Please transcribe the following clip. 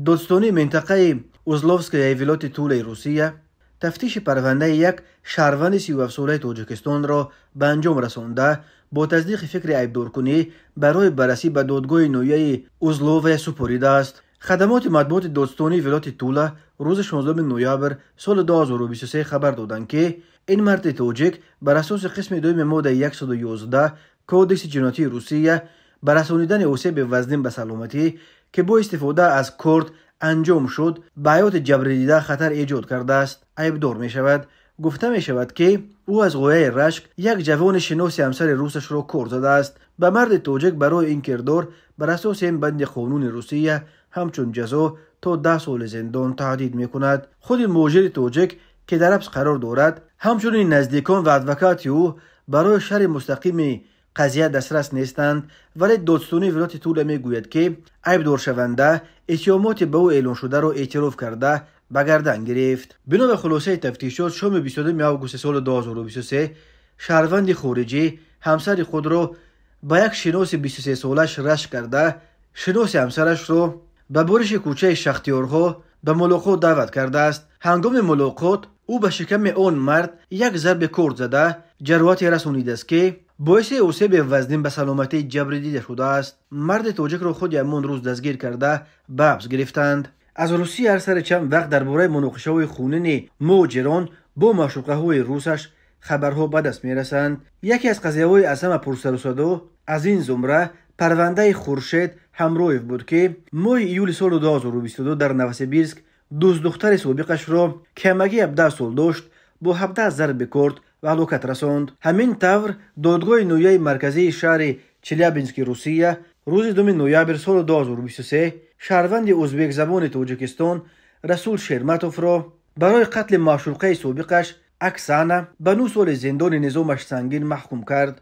Додстонии минтақаи Узловскаяи вилояти Тулаи Русия тафтиши парвандаи як шаҳрванди 37-солаи Тоҷикистонро ба анҷом расонда, бо тасдиқи фикри айбдоркунӣ барои баррасӣ ба додгоҳи ноҳияи Узловая супоридааст. Хадамоти матбуоти додстонии вилояти Тула рӯзи 16 ноябр соли 2023 хабар доданд, ки ин марди тоҷик бар асоси қисми дуюми моддаи 111 Кодекси ҷиноятии Русия ба расонидани осеби вазнин ба саломатӣ, ки бо истифода аз корд анҷом шуд, ба ҳаёти ҷабрдида хатар эҷод кардааст, айбдор мешавад. Гуфта мешавад, ки ӯ аз ғояи рашк як ҷавони шиноси ҳамсари русашро кор задааст. Ба марди тоҷик барои ин кирдор бар асоси ин банди қонуни Русия ҳамчун ҷазо то 10 соли зиндон таҳдид мекунад. Худи муҳоҷири тоҷик, ки дар ҳабс қарор дорад, ҳамчунин наздикон ва адвокати ӯ барои шарҳи мустақими қазия дастрас нестанд, вале додстонии вилояти Тула мегӯяд, ки айбдоршаванда иттиҳомоти ба ӯ эълоншударо эътироф карда ба гардан гирифт. Бино ба хулосаи тафтишот, шоми 22 августи соли 2023 шаҳрванди хориҷӣ ҳамсари худро ба як шиноси 23-солаш рашк карда, шиноси ҳамсарашро ба буриши кӯчаи Шахтиёрҳо ба мулоқот даъват кардааст. Ҳангоми мулоқот ӯ ба шиками он мард як зарби корд зада ҷароҳате расонидааст, ки боиси осеби вазнин ба саломатии ҷабрдида шудааст. Марди тоҷикро худи ҳамон рӯз дастгир карда ба ҳабс гирифтанд. Аз Русия ҳар сари чанд вақт дар бораи муноқишаҳои хунини муҳоҷирон бо маъшуқаҳои русаш хабарҳо ба даст мерасанд. Яке аз қазияҳои аз ҳама пурсарусадо аз ин зумра парвандаи Хуршед Ҳамроев буд, ки моҳи июли соли 2022 дар Новосибирск дӯстдухтари собиқашро, ки ҳамагӣ 17 сол дошт, бо 17 зарби корд ба ҳалокат расонд. Ҳамин тавр, додгоҳи ноҳияи марказии шаҳри Челябински Русия рӯзи 2 ноябр соли 2023 шаҳрванди ӯзбекзабони Тоҷикистон Расул Шерматовро барои қатли маъшуқаи собиқаш Оксана ба 9 соли зиндони низомаш сангин маҳкум кард.